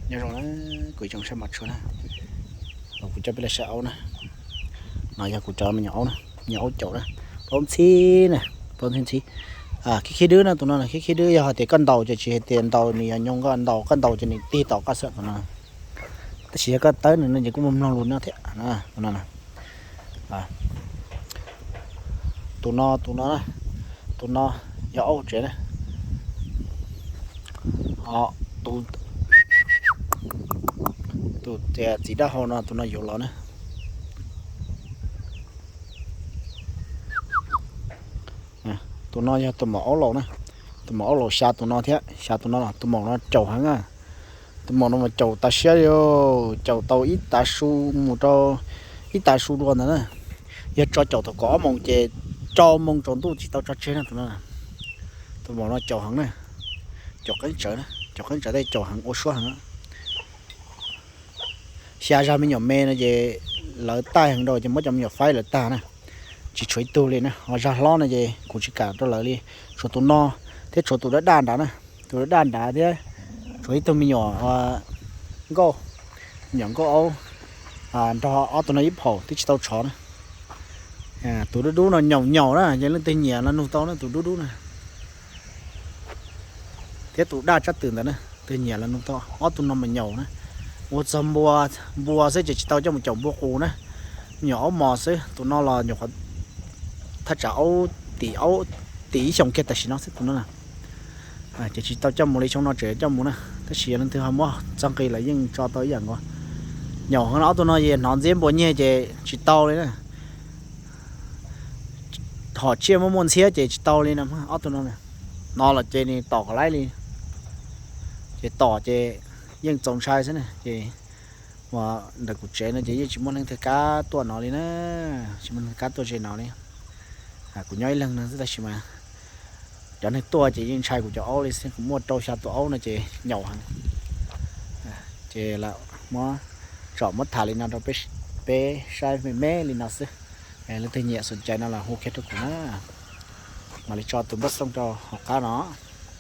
Nyob zoo na, kuv ib tsoom saib mos tshua na, kuv coj peb los saib aub na. No yog kuv cov me nyuam aub na, me nyuam aub caum na, plaub ntxhib na, plaub ntxhib ntxhib. Khib khib dwb na, tus no khib khib dwb, yog hais tias koj ntaus ces tsis hais tias ntaus nws yog nyob koj ntaus, koj ntaus ces nws tig tom koj xwb tus no. Tab sis yog koj tawb nws no ces kuj muaj mloog lus no thiab tus no. Tus no, tus no, tus no yog aub tsev na. Ho tus, tus txiv dab hau no, tus no yuav los na. Tus no yog tus maum aub laus na, tus maum aub laus xya tus no thiab, xya tus no los tus maum no caum heev na. Tus maum no mas caum tas siab li, caum tau ib tav su mus rau ib tav su dua ntawd na. Yog tso caum thaum kaum ob moos ces rau moos tsaus ntuj tsis tau tso tseg na tus no. Tus maum no caum heev na, caum qeeb tsawv na, caum qeeb tsawv thiab caum heev ua suab heev. Xya zag me nyuam me no ces lawv taij heev rau ces muab cov me nyuam faib lawv tag na, tsis tshuav ib tug li na. Ho zag hlob no ces kuv tsis kam rau lawv li, tshuav tus no thiab tshuav tus daj daj nrad na, tus daj daj nrad thiab tshuav ib tug me nyuam nkauj, me nyuam nkauj aub nrog ob tug no ib phaum twb tsis tau tshov na. Tus dub dub no nyaum nyaum na, yog leej twg nyiam los nug tau na, tus dub dub na. Thiab tus daj tsab twm ntawd na, twg nyiam los nug tau, ob tug no mas nyaum na. Ua txog npua, npua xwb ces tsis tau coj mus caum npua qus na, me nyuam aub mos xwb. Tus no los nyuam qhuav thaj tsam aub tim, aub tim ib xyoos kiag tam sim no xwb tus no na. Ces tsis tau coj mus li, xyoo no tseem coj mus na, tab sis yog leej twg ho muab txog nqi lawm yeej tso tau ib yam nkaus. Nyaum heev no, ob tug no yog hnov ntxiab npua nyiag ces tsis tau li na. Hom tsiaj muaj muaj ntxhiab ces tsis tau li no, ob tug no. No los ces nws tom kom laib li, ces tom ces yeej txaus ntshai xwb na. Ces ua ntawm kuv tsev no ces yeej tsis muaj leej twg kam tuaj no li na, tsis muaj leej twg kam tuaj ze no li. Kuv nyob ib leeg no xwb tab sis mas cov neeg tuaj ces yeej ntshai kuv cov aub li xwb. Kuv muaj rau xya tus aub no ces nyaum heev. Ces muab, tsom muab tham li no rau peb saib me me li no xwb. Leej twg nyiam xom cai no los hu kiag rau kuv na, mam li tso tus npawb xoo rau hauv qab no.